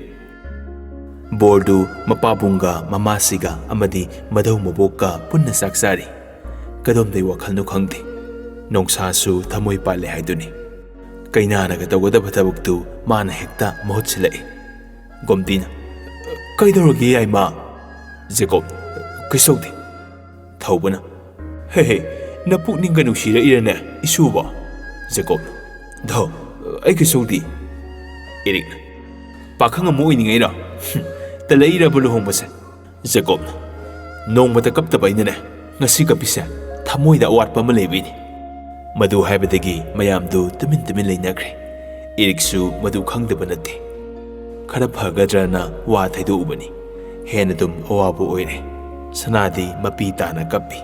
ꯕꯣꯔꯗꯨ ꯃꯄꯥꯕꯨꯡꯒ ꯃꯃꯥꯁꯤꯒ ꯑꯃꯗꯤ ꯃꯙꯧ ꯃꯕꯣꯛꯀ ꯄꯨꯟꯅ ꯆꯥꯛ ꯆꯥꯔꯤ꯫ ꯀꯗꯣꯝꯗꯩ ꯋꯥꯈꯜꯅꯣ ꯈꯪꯗꯦ꯫ ꯅꯣꯡꯁꯥꯁꯨ ꯊꯃꯣꯏ ꯄꯥꯜꯂꯦ ꯍꯥꯏꯗꯨꯅꯤ꯫ ꯀꯩꯅꯥꯅꯒ ꯇꯧꯒꯗꯕ ꯊꯕꯛꯇꯨ ꯃꯥꯅ ꯍꯦꯛꯇ ꯃꯍꯨꯠ ꯁꯤꯜꯂꯛꯏ꯫ ꯒꯣꯝꯇꯤꯅ, "ꯀꯩꯗꯧꯔꯒꯦ ꯌꯥꯏꯃ?" ꯖꯦꯀꯣꯕ, "ꯀꯩꯁꯨ ꯇꯧꯗꯦ꯫" ꯊꯧꯕꯅ, "ꯍꯦ ꯍꯦ, ꯅꯄꯨꯛꯅꯤꯡꯒ ꯅꯨꯡꯁꯤꯔꯛꯏꯔꯅꯦ, ꯏꯁꯨꯕꯣ?" ꯖꯦꯀꯣꯕꯅ, "ꯙꯧ, ꯑꯩ ꯀꯩꯁꯨ ꯇꯧꯗꯦ꯫" ꯏꯔꯤꯛꯅ, "ꯄꯥꯈꯪ ꯑꯃ ꯑꯣꯏꯅꯤꯡꯉꯩꯔꯣ? ꯍꯨꯝ, ꯇꯜꯂꯛꯏꯔꯕ ꯂꯨꯍꯣꯡꯕꯁꯦ?" ꯖꯦꯀꯣꯕꯅ, "ꯅꯣꯡꯃꯇ ꯀꯞꯇꯕ ꯑꯩꯅꯅꯦ, ꯉꯁꯤ ꯀꯞꯄꯤꯁꯦ ꯊꯃꯣꯏꯗ ꯑꯋꯥꯠꯄ ꯑꯃ ꯂꯩꯕꯩꯅꯤ꯫" ꯃꯗꯨ ꯍꯥꯏꯕꯗꯒꯤ ꯃꯌꯥꯝꯗꯨ ꯇꯨꯃꯤꯟ ꯇꯨꯃꯤꯟ ꯂꯩꯅꯈ꯭ꯔꯦ꯫ ꯏꯔꯤꯛꯁꯨ ꯃꯗꯨ ꯈꯪꯗꯕ ꯅꯠꯇꯦ꯫ ꯈꯔ ꯐꯒꯗ꯭ꯔꯅ ꯋꯥ ꯊꯩꯗꯣꯛꯎꯕꯅꯤ꯫ ꯍꯦꯟꯅ ꯑꯗꯨꯝ ꯑꯋꯥꯕ ꯑꯣꯏꯔꯦ꯫ ꯁꯅꯥꯗꯤ ꯃꯄꯤ ꯇꯥꯅ ꯀꯞꯄꯤ꯫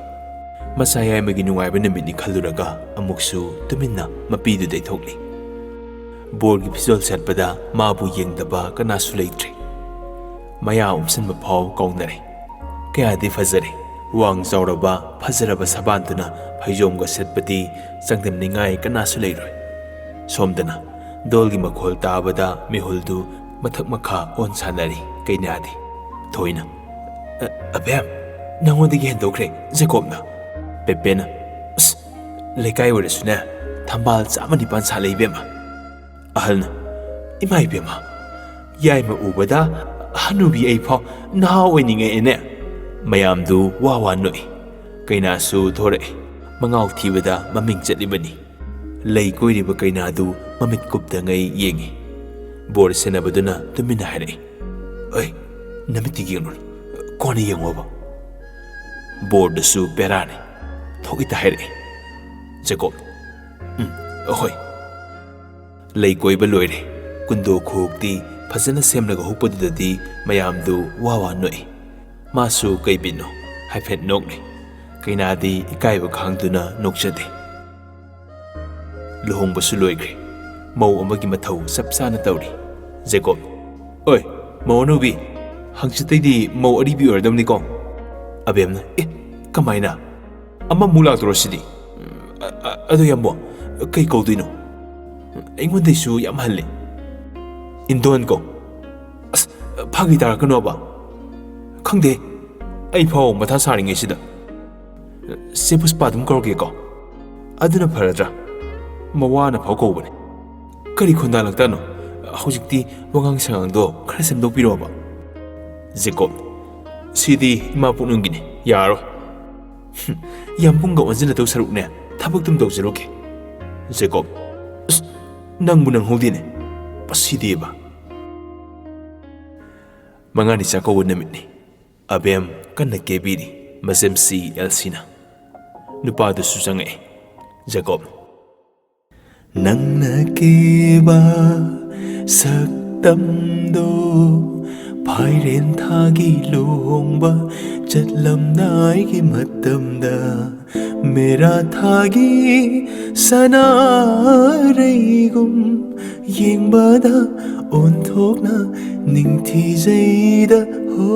ꯃꯆꯥ ꯌꯥꯏꯃꯒꯤ ꯅꯨꯡꯉꯥꯏꯕ ꯅꯨꯃꯤꯠꯅꯤ ꯈꯜꯂꯨꯔꯒ ꯑꯃꯨꯛꯁꯨ ꯇꯨꯃꯤꯟꯅ ꯃꯄꯤꯗꯨ ꯇꯩꯊꯣꯛꯂꯤ꯫ ꯕꯣꯔꯒꯤ ꯐꯤꯖꯣꯜ ꯁꯦꯠꯄꯗ ꯃꯥꯕꯨ ꯌꯦꯡꯗꯕ ꯀꯅꯥꯁꯨ ꯂꯩꯇ꯭ꯔꯦ꯫ ꯃꯌꯥ ꯎꯞꯁꯤꯟꯕ ꯐꯥꯎ ꯀꯥꯎꯅꯔꯦ꯫ ꯀꯌꯥꯗꯤ ꯐꯖꯔꯦ꯫ ꯋꯥꯡ ꯆꯥꯎꯔꯕ ꯐꯖꯔꯕ ꯁꯕꯥꯟꯗꯨꯅ ꯐꯩꯖꯣꯝꯒ ꯁꯦꯠꯄꯗꯤ ꯆꯥꯡꯗꯝꯅꯤꯡꯉꯥꯏ ꯀꯅꯥꯁꯨ ꯂꯩꯔꯣꯏ꯫ ꯁꯣꯝꯗꯅ ꯗꯣꯜꯒꯤ ꯃꯈꯣꯜ ꯇꯥꯕꯗ ꯃꯤꯍꯨꯜꯗꯨ ꯃꯊꯛ ꯃꯈꯥ ꯑꯣꯟ ꯁꯥꯟꯅꯔꯤ ꯀꯩꯅꯥꯗꯤ꯫ ꯊꯣꯏꯅ, "ꯑ-, ꯑꯕꯦꯝ, ꯅꯪꯉꯣꯟꯗꯒꯤ ꯍꯦꯟꯗꯣꯛꯈ꯭ꯔꯦ ꯖꯦꯀꯣꯕꯅ꯫" ꯄꯦꯄꯦꯅ, "ꯑꯁ, ꯂꯩꯀꯥꯏ ꯑꯣꯏꯔꯁꯨꯅꯦ, ꯊꯝꯕꯥꯜ ꯆꯥꯝꯃ ꯅꯤꯄꯥꯟ ꯁꯥꯠꯂꯦ ꯏꯕꯦꯝꯃ꯫" ꯑꯍꯜꯅ, "ꯏꯃꯥ ꯏꯕꯦꯝꯃ, ꯌꯥꯏꯃ ꯎꯕꯗ ꯍꯅꯨꯕꯤ ꯑꯩꯐꯥꯎ ꯅꯍꯥ ꯑꯣꯏꯅꯤꯡꯉꯛꯑꯦꯅꯦ꯫" ꯃꯌꯥꯝꯗꯨ ꯋꯥ ꯋꯥ ꯅꯣꯛꯏ꯫ ꯀꯩꯅꯥꯁꯨ ꯊꯣꯔꯛꯏ꯫ ꯃꯉꯥꯎ ꯊꯤꯕꯗ ꯃꯃꯤꯡ ꯆꯠꯂꯤꯕꯅꯤ꯫ ꯂꯩ ꯀꯣꯏꯔꯤꯕ ꯀꯩꯅꯥꯗꯨ ꯃꯃꯤꯠ ꯀꯨꯞꯇꯉꯩ ꯌꯦꯡꯉꯤ꯫ ꯕꯣꯔ ꯁꯦꯟꯅꯕꯗꯨꯅ ꯇꯨꯃꯤꯟꯅ ꯍꯥꯏꯔꯛꯏ, "ꯑꯩ, ꯅꯃꯤꯠꯇꯤ ꯌꯦꯡꯂꯨꯅꯨ, ꯀꯣꯟꯅ ꯌꯦꯡꯉꯣꯕ꯫" ꯕꯣꯔꯗꯨꯁꯨ ꯄꯦꯔꯥꯅꯤ꯫ ꯊꯣꯛꯏꯇ ꯍꯥꯏꯔꯛꯏ꯫ ꯖꯦꯀꯣꯕ, "ꯎꯝ, ꯍꯣꯏ꯫" ꯂꯩ ꯀꯣꯏꯕ ꯂꯣꯏꯔꯦ꯫ ꯀꯨꯟꯗꯣ ꯈꯨꯍꯨꯛꯇꯤ ꯐꯖꯅ ꯁꯦꯝꯂꯒ ꯍꯨꯛꯄꯗꯨꯗꯗꯤ ꯃꯌꯥꯝꯗꯨ ꯋꯥ ꯋꯥ ꯅꯣꯛꯏ꯫ ꯃꯥꯁꯨ ꯀꯩ ꯕꯤꯠꯅꯣ ꯍꯥꯏꯐꯦꯠ ꯅꯣꯛꯂꯤ꯫ ꯀꯩꯅꯥꯗꯤ ꯏꯀꯥꯏꯕ ꯈꯥꯡꯗꯨꯅ ꯅꯣꯛꯆꯗꯦ꯫ ꯂꯨꯍꯣꯡꯕꯁꯨ ꯂꯣꯏꯈ꯭ꯔꯦ꯫ ꯃꯧ ꯑꯃꯒꯤ ꯃꯊꯧ ꯆꯞ ꯆꯥꯅ ꯇꯧꯔꯤ꯫ ꯖꯦꯀꯣꯕ, "ꯑꯣꯏ, ꯃꯧ ꯑꯅꯧꯕꯤ, ꯍꯪꯆꯤꯠꯇꯩꯗꯤ ꯃꯧ ꯑꯔꯤꯕꯤ ꯑꯣꯏꯔꯗꯕꯅꯤꯀꯣ?" ꯑꯕꯦꯝꯅ, "ꯑꯦ, ꯀꯃꯥꯏꯅ? ꯑꯃꯃꯨꯛ ꯂꯥꯛꯇꯣꯔꯣ ꯁꯤꯗꯤ? ꯑ-, ꯑ-, ꯑꯗꯣ ꯌꯥꯝꯕꯣ, ꯀꯩ ꯀꯧꯗꯣꯏꯅꯣ? ꯑꯩꯉꯣꯟꯗꯩꯁꯨ ꯌꯥꯝ ꯍꯜꯂꯦ꯫ ꯏꯟꯗꯣꯟ ꯀꯧ꯫" "ꯑꯁ, ꯐꯥꯒꯤ ꯇꯥꯔꯛꯀꯅꯣꯕ꯫ ꯈꯪꯗꯦ, ꯑꯩ ꯐꯥꯎ ꯃꯊꯥ ꯁꯥꯔꯤꯉꯩꯁꯤꯗ꯫ ꯁꯦ ꯄꯨꯁꯄꯥ ꯑꯗꯨꯝ ꯀꯧꯔꯒꯦꯀꯣ꯫ ꯑꯗꯨꯅ ꯐꯔꯗ꯭ꯔꯥ? ꯃꯋꯥꯅ ꯐꯥꯎ ꯀꯧꯕꯅꯦ꯫ ꯀꯔꯤ ꯈꯣꯟꯗꯥ ꯂꯛꯇꯥꯅꯣ? ꯍꯧꯖꯤꯛꯇꯤ ꯋꯥꯉꯥꯡ ꯁꯉꯥꯡꯗꯣ ꯈꯔ ꯁꯦꯝꯗꯣꯛꯄꯤꯔꯣꯕ꯫ ꯖꯦꯀꯣꯕ, ꯁꯤꯗꯤ ꯏꯃꯥ ꯄꯣꯛꯅꯨꯡꯒꯤꯅꯤ, ꯌꯥꯔꯣꯏ꯫ ꯍꯨꯝ, ꯌꯥꯝꯕꯨꯡꯒ ꯑꯣꯟꯁꯤꯟꯅꯗꯧ ꯁꯔꯨꯛꯅꯦ, ꯊꯕꯛꯇꯨꯝ ꯇꯧꯖꯔꯨꯒꯦ꯫ ꯖꯦꯀꯣꯕ, ꯑꯁ, ꯅꯪꯕꯨ ꯅꯪꯍꯧꯗꯦꯅꯦ, ꯃꯁꯤꯗꯤꯕ꯫ ꯃꯉꯥꯅꯤ ꯆꯥꯛꯀꯧꯕ ꯅꯨꯃꯤꯠꯅꯤ꯫ ꯑꯕꯦꯝ ꯀꯟꯅ ꯀꯦꯕꯤꯔꯤ꯫ ꯃꯆꯦꯝꯁꯤ ꯑꯦꯜꯁꯤꯅ꯫ ꯅꯨꯄꯥꯗꯨꯁꯨ ꯆꯪꯉꯛꯑꯦ꯫ ꯖꯦꯀꯣꯕ, ꯅꯪꯅ ꯀꯦꯕ ꯁꯛꯇꯝꯗꯣ ꯐꯥꯏꯔꯦꯟ ꯊꯥꯒꯤ ꯂꯨꯍꯣꯡꯕ ꯆꯠꯂꯝꯗꯥꯏꯒꯤ ꯃꯇꯝꯗ ꯃꯦꯔꯥ ꯊꯥꯒꯤ ꯁꯅꯥꯔꯩꯒꯨꯝ ꯌꯦꯡꯕꯗ ꯑꯣꯟꯊꯣꯛꯅ ꯅꯤꯡꯊꯤꯖꯩꯗ ꯍꯣ꯫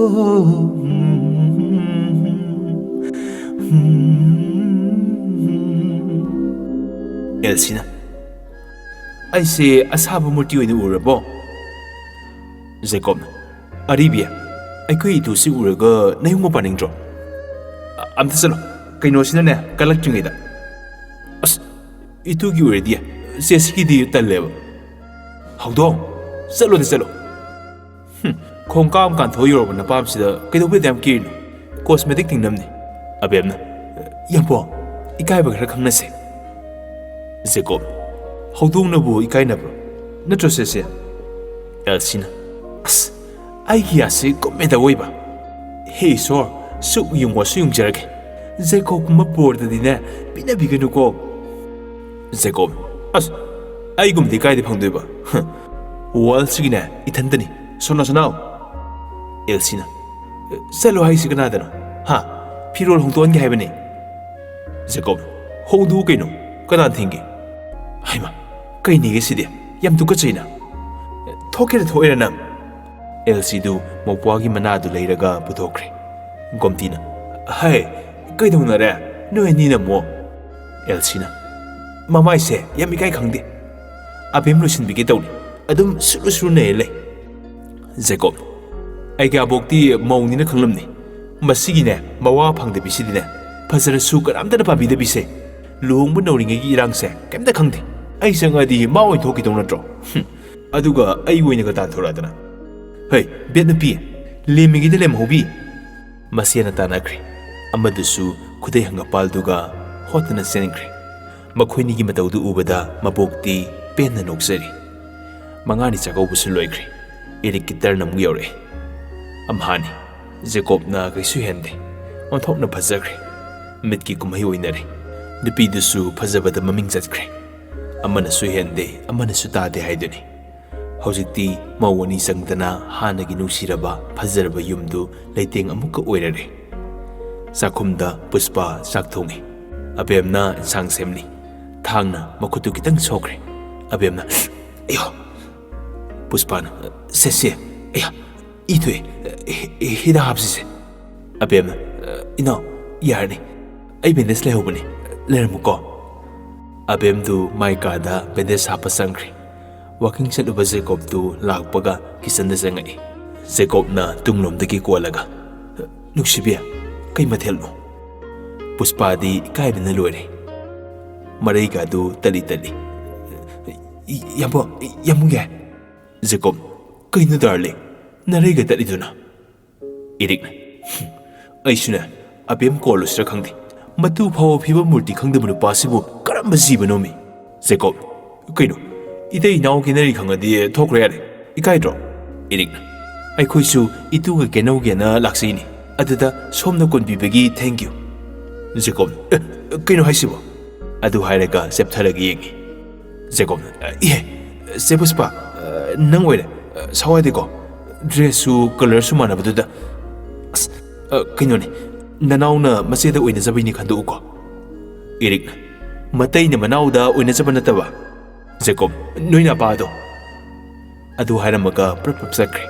ꯑꯦꯜꯁꯤꯅ, ꯑꯩꯁꯦ ꯑꯁꯥꯕ ꯃꯨꯔꯇꯤ ꯑꯣꯏꯅ ꯎꯔꯕꯣ? ꯖꯦꯀꯣꯕꯅ, ꯑꯔꯤꯕꯤ, ꯑꯩꯈꯣꯏ ꯏꯇꯨꯁꯤ ꯎꯔꯒ ꯅꯌꯨꯝ ꯄꯥꯅꯤꯡꯗ꯭ꯔꯣ? ꯑ-, ꯑꯝꯇ ꯆꯠꯂꯣ, ꯀꯩꯅꯣꯁꯤꯅꯅꯦ ꯀꯜꯂꯛꯇ꯭ꯔꯤꯉꯩꯗ꯫ ꯑꯁ, ꯏꯇꯨꯒꯤ ꯑꯣꯏꯔꯗꯤ ꯆꯦꯁꯤꯒꯤꯗꯤ ꯇꯜꯂꯦꯕ꯫ ꯍꯧꯗꯣꯡ, ꯆꯠꯂꯣꯗꯤ ꯆꯠꯂꯣ꯫ ꯍꯨꯝ, ꯈꯣꯡꯀꯥꯞ ꯑꯃ ꯀꯥꯟꯊꯣꯛꯑ ꯌꯧꯔꯕ ꯅꯄꯥꯝꯁꯤꯗ ꯀꯩꯗꯧꯕꯩ ꯑꯗꯨꯌꯥꯝ ꯀꯦꯔꯤꯅꯣ? ꯀꯣꯁꯃꯦꯇꯤꯛ ꯇꯤꯡꯅꯝꯅꯤ꯫ ꯑꯕꯦꯝꯅ, ꯌꯥꯝꯕꯣ, ꯏꯀꯥꯏꯕ ꯈꯔ ꯈꯪꯅꯁꯦ꯫ ꯖꯦꯀꯣꯕ, ꯍꯧꯗꯣꯡꯅꯕꯨ ꯏꯀꯥꯏꯅꯕ꯭ꯔꯣ? ꯅꯠꯇ꯭ꯔꯣ ꯆꯦꯆꯦ? ꯑꯦꯜꯁꯤꯅ, ꯑꯁ, ꯑꯩꯒꯤ ꯌꯥꯁꯤ ꯀꯨꯝꯃꯦꯗ ꯑꯣꯏꯕ꯫ ꯍꯦ ꯏꯁꯣꯔ, ꯁꯨꯛ ꯌꯨꯡꯉꯁꯨ ꯌꯨꯡꯖꯔꯒꯦ꯫ ꯖꯦꯀꯣꯕꯀꯨꯝꯕ ꯕꯣꯔꯗꯗꯤꯅꯦ, ꯄꯤꯅꯕꯤꯒꯅꯨꯀꯣ꯫ ꯖꯦꯀꯣꯕ, ꯑꯁ, ꯑꯩꯒꯨꯝꯕꯗꯤ ꯀꯥꯏꯗ ꯐꯪꯗꯣꯏꯕ? ꯍ, ꯋꯥꯔꯜꯁꯤꯒꯤꯅꯦ, ꯏꯊꯟꯇꯅꯤ꯫ ꯁꯣꯅꯥ ꯁꯅꯥꯎ꯫ ꯑꯦꯜꯁꯤꯅ, ꯆꯠꯂꯣ ꯍꯥꯏꯁꯤ ꯀꯅꯥꯗꯅꯣ? ꯍꯥ? ꯐꯤꯔꯣꯜ ꯍꯣꯡꯗꯣꯛꯍꯟꯒꯦ ꯍꯥꯏꯕꯅꯦ꯫ ꯖꯦꯀꯣꯕ, ꯍꯣꯡꯗꯣꯛꯎ ꯀꯩꯅꯣ, ꯀꯅꯥꯅ ꯊꯤꯡꯒꯦ? ꯍꯩꯃꯥ, ꯀꯩꯅꯦꯒꯦ ꯁꯤꯗꯤ? ꯌꯥꯝ ꯇꯨꯀꯠꯆꯩꯅ꯫ ꯊꯣꯛꯀꯦꯔꯥ ꯊꯣꯛꯑꯦꯔꯥ ꯅꯪ? ꯑꯦꯜꯁꯤꯗꯨ ꯃꯧꯄ꯭ꯋꯥꯒꯤ ꯃꯅꯥꯗꯨ ꯂꯩꯔꯒ ꯄꯨꯊꯣꯛꯈ꯭ꯔꯦ꯫ ꯒꯣꯝꯇꯤꯅ, ꯍꯩ, ꯀꯩꯗꯧꯅꯔꯦ? ꯅꯣꯏ ꯑꯅꯤꯅ ꯑꯃꯨꯛ? ꯑꯦꯜꯁꯤꯅ, ꯃꯃꯥꯏꯁꯦ ꯌꯥꯝ ꯏꯀꯥꯏ ꯈꯪꯗꯦ꯫ ꯑꯕꯦꯝ ꯂꯣꯏꯁꯤꯟꯕꯤꯒꯦ ꯇꯧꯔꯤ꯫ ꯑꯗꯨꯝ ꯁꯨꯔꯨ ꯁꯨꯔꯨ ꯅꯩꯔ ꯂꯩ꯫ ꯖꯦꯀꯣꯕ, ꯑꯩꯒꯤ ꯑꯕꯣꯛꯇꯤ ꯃꯧꯅꯤꯅ ꯈꯪꯂꯝꯅꯤ꯫ ꯃꯁꯤꯒꯤꯅꯦ, ꯃꯋꯥ ꯐꯪꯗꯕꯤꯁꯤꯗꯤꯅꯦ, ꯐꯖꯔꯁꯨ ꯀꯅꯥꯝꯇꯅ ꯄꯥꯝꯕꯤꯗꯕꯤꯁꯦ꯫ ꯂꯨꯍꯣꯡꯕ ꯅꯧꯔꯤꯉꯩꯒꯤ ꯏꯔꯥꯡꯁꯦ ꯀꯩꯝꯇ ꯈꯪꯗꯦ꯫ ꯑꯩ ꯆꯪꯉꯛꯑꯗꯤ ꯃꯥ ꯑꯣꯏꯅ ꯊꯣꯛꯈꯤꯗꯧ ꯅꯠꯇ꯭ꯔꯣ? ꯍꯨꯝ, ꯑꯗꯨꯒ ꯑꯏ ꯑꯣꯏꯅꯒ ꯇꯥꯟꯊꯣꯔꯛꯑꯗꯅ꯫ ꯍꯩ, ꯕꯦꯠ ꯅꯨꯄꯤ, ꯂꯦꯝꯃꯤꯉꯩꯗ ꯂꯦꯝꯍꯧꯕꯤ꯫ ꯃꯁꯦꯟꯅ ꯇꯥꯟꯅꯈ꯭ꯔꯦ꯫ ꯑꯃꯗꯨꯁꯨ ꯈꯨꯗꯩ ꯍꯪꯒꯄꯥꯜꯗꯨꯒ ꯍꯣꯠꯇꯅ ꯆꯦꯟꯈ꯭ꯔꯦ꯫ ꯃꯈꯣꯏꯅꯤꯒꯤ ꯃꯇꯧꯗꯨ ꯎꯕꯗ ꯃꯕꯣꯛꯇꯤ ꯄꯦꯟꯅ ꯅꯣꯛꯆꯔꯤ꯫ ꯃꯉꯥꯅꯤ ꯆꯥꯛꯀꯧꯕꯁꯨ ꯂꯣꯏꯈ꯭ꯔꯦ꯫ ꯏꯔꯤꯛꯀꯤ ꯇꯔꯟ ꯑꯃꯨꯛ ꯌꯧꯔꯛꯑꯦ꯫ ꯑꯝꯍꯥꯅꯤ꯫ ꯖꯦꯀꯣꯕꯅ ꯀꯩꯁꯨ ꯍꯦꯟꯗꯦ꯫ ꯑꯣꯟꯊꯣꯛꯅ ꯐꯖꯈ꯭ꯔꯦ꯫ ꯃꯤꯠꯀꯤ ꯀꯨꯝꯍꯩ ꯑꯣꯏꯅꯔꯦ꯫ ꯅꯨꯄꯤꯗꯨꯁꯨ ꯐꯖꯕꯗ ꯃꯃꯤꯡ ꯆꯠꯈ꯭ꯔꯦ꯫ ꯑꯃꯅꯁꯨ ꯍꯦꯟꯗꯦ, ꯑꯃꯅꯁꯨ ꯇꯥꯗꯦ ꯍꯥꯏꯗꯨꯅꯤ꯫ ꯍꯧꯖꯤꯛꯇꯤ ꯃꯧ ꯑꯅꯤ ꯆꯪꯗꯅ ꯍꯥꯟꯅꯒꯤ ꯅꯨꯡꯁꯤꯔꯕ ꯐꯖꯔꯕ ꯌꯨꯝꯗꯨ ꯂꯩꯇꯦꯡ ꯑꯃꯨꯛꯀ ꯑꯣꯏꯔꯔꯦ꯫ ꯆꯥꯛꯈꯨꯝꯗ ꯄꯨꯁꯄꯥ ꯆꯥꯛ ꯊꯣꯡꯉꯤ꯫ ꯑꯕꯦꯝꯅ ꯏꯟꯁꯥꯡ ꯁꯦꯝꯂꯤ꯫ ꯊꯥꯡꯅ ꯃꯈꯨꯠꯇꯨ ꯈꯤꯇꯪ ꯁꯣꯛꯈ꯭ꯔꯦ꯫ ꯑꯕꯦꯝꯅ, "ꯑꯌꯣ!" ꯄꯨꯁꯄꯥꯅ, "ꯁꯦ, ꯁꯦ, ꯑꯌꯥ, ꯏ ꯊꯣꯛꯑꯦ, ꯍꯤ-, ꯍꯤꯗꯥꯛ ꯍꯥꯞꯁꯤꯁꯦ꯫" ꯑꯕꯦꯝꯅ, "ꯏꯅꯥꯎ, ꯌꯥꯔꯅꯤ, ꯑꯩ ꯕꯦꯟꯗꯦꯖ ꯂꯩꯍꯧꯕꯅꯤ, ꯂꯩꯔꯝꯃꯨꯀꯣ꯫" ꯑꯕꯦꯝꯗꯨ ꯃꯥꯏ ꯀꯥꯗ ꯕꯦꯟꯗꯦꯖ ꯍꯥꯞꯄ ꯆꯪꯈ꯭ꯔꯦ꯫ ꯋꯥꯀꯤꯡ ꯆꯠꯂꯨꯕ ꯖꯦꯀꯣꯕꯇꯨ ꯂꯥꯛꯄꯒ ꯀꯤꯆꯟꯗ ꯆꯪꯉꯛꯏ꯫ ꯖꯦꯀꯣꯕꯅ ꯇꯨꯡꯂꯣꯝꯗꯒꯤ ꯀꯣꯜꯂꯒ, "ꯅꯨꯡꯁꯤꯕꯤ, ꯀꯩ ꯃꯊꯦꯜꯅꯣ?" ꯄꯨꯁꯄꯥꯗꯤ ꯏꯀꯥꯏꯕꯅ ꯂꯣꯏꯔꯦ꯫ ꯃꯔꯩꯒꯗꯨ ꯇꯠꯂꯤ ꯇꯠꯂꯤ꯫ "ꯏ-, ꯏꯌꯥꯝꯕ, ꯏꯌꯥꯝꯕꯨꯡꯒꯤ?" ꯖꯦꯀꯣꯕ, "ꯀꯩꯅꯣ ꯗꯥꯔꯂꯤꯡ, ꯅꯔꯩꯒ ꯇꯠꯂꯤꯗꯨꯅ?" ꯏꯔꯤꯛꯅ, "ꯍꯨꯝ, ꯑꯩꯁꯨꯅꯦ, ꯑꯕꯦꯝ ꯀꯣꯜꯂꯨꯁꯤꯔ ꯈꯪꯗꯦ꯫ ꯃꯇꯨ ꯐꯥꯎꯕ ꯐꯤꯕꯝ ꯃꯨꯔꯇꯤ ꯈꯪꯗꯕ ꯅꯨꯄꯥꯁꯤꯕꯨ ꯀꯔꯝꯕ ꯖꯤꯕꯅꯣꯃꯤ?" ꯖꯦꯀꯣꯕ, "ꯀꯩꯅꯣ, ꯏꯇꯩ ꯏꯅꯥꯎ ꯀꯦꯅꯔꯤ ꯈꯪꯉꯗꯤ ꯊꯣꯛꯈ꯭ꯔꯣ ꯌꯥꯔꯦ꯫ ꯏꯀꯥꯏꯗ꯭ꯔꯣ?" ꯏꯔꯤꯛꯅ, "ꯑꯩꯈꯣꯏꯁꯨ ꯏꯇꯨꯒ ꯀꯦꯅꯧꯒꯦꯅ ꯂꯥꯛꯆꯩꯅꯤ꯫ ꯑꯗꯨꯗ ꯁꯣꯝꯅ ꯀꯣꯟꯕꯤꯕꯒꯤ thank you꯫" ꯖꯦꯀꯣꯕ, "ꯑꯦ, ꯀꯩꯅꯣ ꯍꯥꯏꯁꯤꯕꯣ?" ꯑꯗꯨ ꯍꯥꯏꯔꯒ ꯆꯦꯞꯊꯔꯒ ꯌꯦꯡꯉꯤ꯫ ꯖꯦꯀꯣꯕꯅ, "ꯏꯍꯦ, ꯆꯦ ꯄꯨꯁꯄꯥ, ꯅꯪ ꯑꯣꯏꯔꯦ꯫ ꯁꯥꯎ ꯌꯥꯗꯦꯀꯣ꯫ ꯗ꯭ꯔꯦꯁꯁꯨ ꯀꯂꯔꯁꯨ ꯃꯥꯟꯅꯕꯗꯨꯗ꯫ ꯑꯁ, ꯀꯩꯅꯣꯅꯦ, ꯅꯅꯥꯎꯅ ꯃꯆꯦꯗ ꯑꯣꯏꯅꯖꯕꯩꯅꯤ ꯈꯟꯗꯣꯛꯎꯀꯣ꯫" ꯏꯔꯤꯛꯅ, "ꯃꯇꯩꯅ ꯃꯅꯥꯎꯗ ꯑꯣꯏꯅꯖꯕ ꯅꯠꯇꯕ꯫" ꯖꯦꯀꯣꯕ, "ꯅꯣꯏ ꯅꯄꯥꯗꯣ꯫" ꯑꯗꯨ ꯍꯥꯏꯔꯝꯃꯒ ꯄ꯭ꯔꯞ ꯄ꯭ꯔꯞ ꯆꯠꯈ꯭ꯔꯦ꯫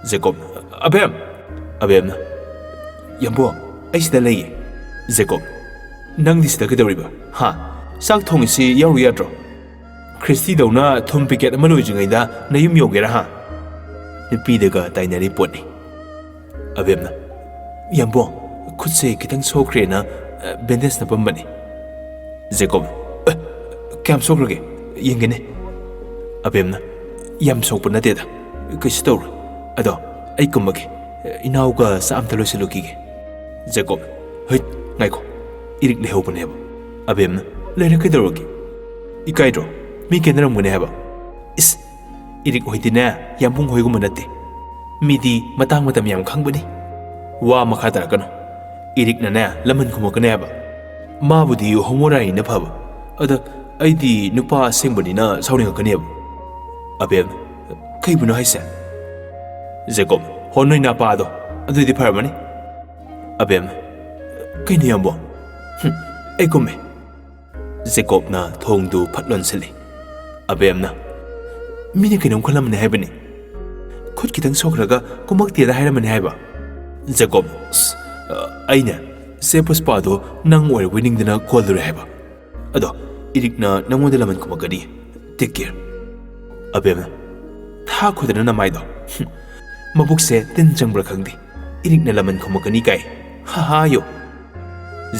ꯖꯦꯀꯣꯕ, "ꯑꯕꯦꯝ!" ꯑꯕꯦꯝꯅ, "ꯌꯥꯝꯕꯣ, ꯑꯩ ꯁꯤꯗ ꯂꯩꯌꯦ꯫" ꯖꯦꯀꯣꯕ, "ꯅꯪꯗꯤ ꯁꯤꯗ ꯀꯩꯗꯧꯔꯤꯕ? ꯍꯥ? ꯆꯥꯛ ꯊꯣꯡꯉꯤꯁꯤ ꯌꯥꯎꯔꯨ ꯌꯥꯗ꯭ꯔꯣ? ꯈ꯭ꯔꯤꯁꯇꯤꯗꯧꯅ ꯊꯨꯝ ꯄꯤꯀꯦꯠ ꯑꯃ ꯂꯣꯏꯗ꯭ꯔꯤꯉꯩꯗ ꯅꯌꯨꯝ ꯌꯧꯒꯦꯔꯥ, ꯍꯥ?" ꯅꯨꯄꯤꯗꯒ ꯇꯥꯏꯅꯔꯤ ꯄꯣꯠꯅꯤ꯫ ꯑꯕꯦꯝꯅ, "ꯌꯥꯝꯕꯨꯡ, ꯈꯨꯠꯁꯦ ꯈꯤꯇꯪ ꯁꯣꯛꯈ꯭ꯔꯦꯅ, ꯑ, ꯕꯦꯟꯗꯦꯖ ꯅꯞꯄꯝꯕꯅꯤ꯫" ꯖꯦꯀꯣꯕ, "ꯑꯦ, ꯀꯌꯥꯝ ꯁꯣꯛꯈ꯭ꯔꯒꯦ? ꯌꯦꯡꯒꯦꯅꯦ꯫" ꯑꯕꯦꯝꯅ, "ꯌꯥꯝ ꯁꯣꯛꯄ ꯅꯠꯇꯦꯗ, ꯀꯩꯁꯨ ꯇꯧꯔꯣꯏ꯫ ꯑꯗꯣ ꯑꯩ ꯀꯨꯝꯃꯒꯦ, ꯏꯅꯥꯎꯒ ꯆꯥꯛ ꯑꯝꯇ ꯂꯣꯏꯁꯤꯜꯂꯨꯈꯤꯒꯦ꯫" ꯖꯦꯀꯣꯕ, "ꯍꯩꯠ, ꯉꯥꯏꯈꯣ, ꯏꯔꯤꯛ ꯂꯩꯍꯧꯕꯅꯦꯕ꯫" ꯑꯕꯦꯝꯅ, "ꯂꯩꯔ ꯀꯩꯗꯧꯔꯒꯦ? ꯏꯀꯥꯏꯗ꯭ꯔꯣ? ꯃꯤ ꯀꯦꯟꯅꯔꯝꯒꯅꯤ ꯍꯥꯏꯕ꯫" "ꯏꯁ, ꯏꯔꯤꯛ ꯍꯣꯏꯗꯤꯅꯦ, ꯌꯥꯝꯕꯨꯡ ꯍꯣꯏꯒꯨꯝꯕ ꯅꯠꯇꯦ꯫ ꯃꯤꯗꯤ ꯃꯇꯥꯡ ꯃꯇꯝ ꯌꯥꯝ ꯈꯪꯕꯅꯤ꯫ ꯋꯥ ꯃꯈꯥ ꯇꯥꯔꯛꯀꯅꯨ꯫ ꯏꯔꯤꯛꯅꯅꯦ, ꯂꯃꯟ ꯈꯨꯝꯃꯛꯀꯅꯦꯕ꯫ ꯃꯥꯕꯨꯗꯤ ꯍꯣꯃꯣ ꯔꯥꯅꯤꯅ ꯐꯕ꯫ ꯑꯗ ꯑꯩꯗꯤ ꯅꯨꯄꯥ ꯑꯁꯦꯡꯕꯅꯤꯅ ꯁꯥꯎꯅꯤꯡꯉꯛꯀꯅꯦꯕ꯫" ꯑꯕꯦꯝ, "ꯀꯩꯕꯨꯅꯣ ꯍꯥꯏꯁꯦ?" ꯖꯦꯀꯣꯕ, "ꯍꯣ, ꯅꯣꯏ ꯅꯄꯥꯗꯣ꯫ ꯑꯗꯨꯗꯤ ꯐꯔꯝꯃꯅꯤ꯫" ꯑꯕꯦꯝ, "ꯀꯩꯅꯣ ꯌꯥꯝꯕꯨꯡ? ꯍꯨꯝ, ꯑꯩ ꯀꯨꯝꯃꯦ꯫" ꯖꯦꯀꯣꯕꯅ ꯊꯣꯡꯗꯨ ꯐꯠ ꯂꯣꯟꯁꯤꯜꯂꯤ꯫ ꯑꯕꯦꯝꯅ, "ꯃꯤꯅ ꯀꯩꯅꯣꯝ ꯈꯜꯂꯝꯃꯅꯤ ꯍꯥꯏꯕꯅꯤ꯫ ꯈꯨꯠ ꯈꯤꯇꯪ ꯁꯣꯛꯈ꯭ꯔꯒ ꯀꯨꯝꯃꯛꯇꯦꯗ ꯍꯥꯏꯔꯝꯃꯅꯤ ꯍꯥꯏꯕ꯫" ꯖꯦꯀꯣꯕ, "ꯑꯁ, ꯑꯩꯅ ꯆꯦ ꯄꯨꯁꯄꯥꯗꯣ ꯅꯪ ꯑꯣꯏꯔꯕꯣꯏ ꯅꯤꯡꯗꯅ ꯀꯣꯜꯂꯨꯔꯦ ꯍꯥꯏꯕ꯫ ꯑꯗꯣ ꯏꯔꯤꯛꯅ ꯅꯪꯉꯣꯟꯗ ꯂꯃꯟ ꯈꯨꯝꯃꯛꯀꯅꯤ꯫ Take care꯫" ꯑꯕꯦꯝꯅ, "ꯊꯥ ꯈꯨꯗꯅ ꯅꯃꯥꯏꯗꯣ꯫ ꯍꯨꯝ, ꯃꯕꯨꯛꯁꯦ ꯇꯤꯟ ꯆꯪꯕ꯭ꯔꯥ ꯈꯪꯗꯦ꯫ ꯏꯔꯤꯛꯅ ꯂꯃꯟ ꯈꯨꯝꯃꯛꯀꯅꯤ ꯀꯥꯏ꯫ ꯍꯥ ꯍꯥ ꯌꯣ꯫"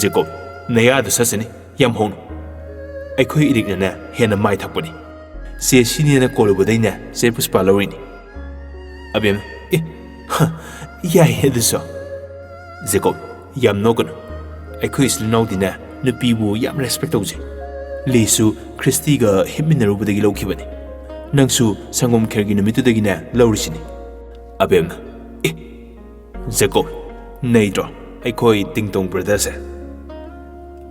ꯖꯦꯀꯣꯕ, "ꯅꯌꯥꯗꯨ ꯁꯠꯁꯅꯤ, ꯌꯥꯝ ꯍꯧꯅ꯫ ꯑꯩꯈꯣꯏ ꯏꯔꯤꯛꯅꯅꯦ ꯍꯦꯟꯅ ꯃꯥꯏ ꯊꯛꯄꯅꯤ꯫ ꯆꯦ ꯁꯤꯅꯦꯅ ꯀꯣꯜꯂꯨꯕꯗꯩꯅꯦ ꯆꯦ ꯄꯨꯁꯄꯥ ꯂꯧꯔꯤꯅꯤ꯫" ꯑꯕꯦꯝꯅ, "ꯑꯦ, ꯍ, ꯌꯥꯏꯌꯦ ꯑꯗꯨꯁꯨ꯫" ꯖꯦꯀꯣꯕ, "ꯌꯥꯝ ꯅꯣꯛꯀꯅꯨ꯫ ꯑꯩꯈꯣꯏ ꯏꯆꯤꯜ ꯏꯅꯥꯎꯗꯤꯅꯦ ꯅꯨꯄꯤꯕꯨ ꯌꯥꯝ ꯔꯦꯁꯄꯦꯛ ꯇꯧꯖꯩ꯫ ꯂꯤꯁꯨ ꯈ꯭ꯔꯤꯁꯇꯤꯒ ꯍꯤꯞꯃꯤꯟꯅꯔꯨꯕꯗꯒꯤ ꯂꯧꯈꯤꯕꯅꯤ꯫ ꯅꯪꯁꯨ ꯁꯪꯒꯣꯝ ꯈꯦꯔꯒꯤ ꯅꯨꯃꯤꯠꯇꯨꯗꯒꯤꯅꯦ ꯂꯧꯔꯤꯁꯤꯅꯤ꯫" ꯑꯕꯦꯝꯅ, "ꯑꯦ, ꯖꯦꯀꯣꯕ, ꯅꯩꯗ꯭ꯔꯣ ꯑꯩꯈꯣꯏ ꯇꯤꯡꯇꯣꯡ ꯕ꯭ꯔꯗꯔꯁꯦ?"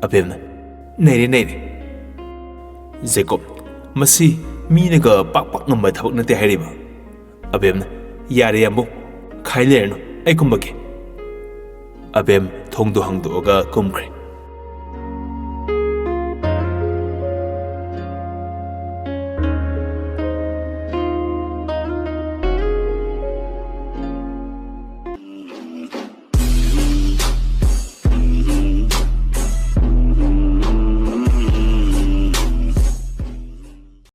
ꯑꯕꯦꯝꯅ, "ꯅꯩꯔꯦ, ꯅꯩꯔꯦ꯫" ꯖꯦꯀꯣꯕ, "ꯃꯁꯤ ꯃꯤꯅꯒ ꯄꯥꯛ ꯄꯥꯛ ꯉꯝꯕ ꯊꯕꯛ ꯅꯠꯇꯦ ꯍꯥꯏꯔꯤꯕ꯫" ꯑꯕꯦꯝꯅ, "ꯌꯥꯔꯦ ꯌꯥꯝꯕꯨꯡ, ꯈꯥꯏ ꯂꯩꯔꯅꯨ, ꯑꯩ ꯀꯨꯝꯃꯒꯦ꯫" ꯑꯕꯦꯝ ꯊꯣꯡꯗꯣ ꯍꯥꯡꯗꯣꯛꯑꯒ ꯀꯨꯝꯈ꯭ꯔꯦ꯫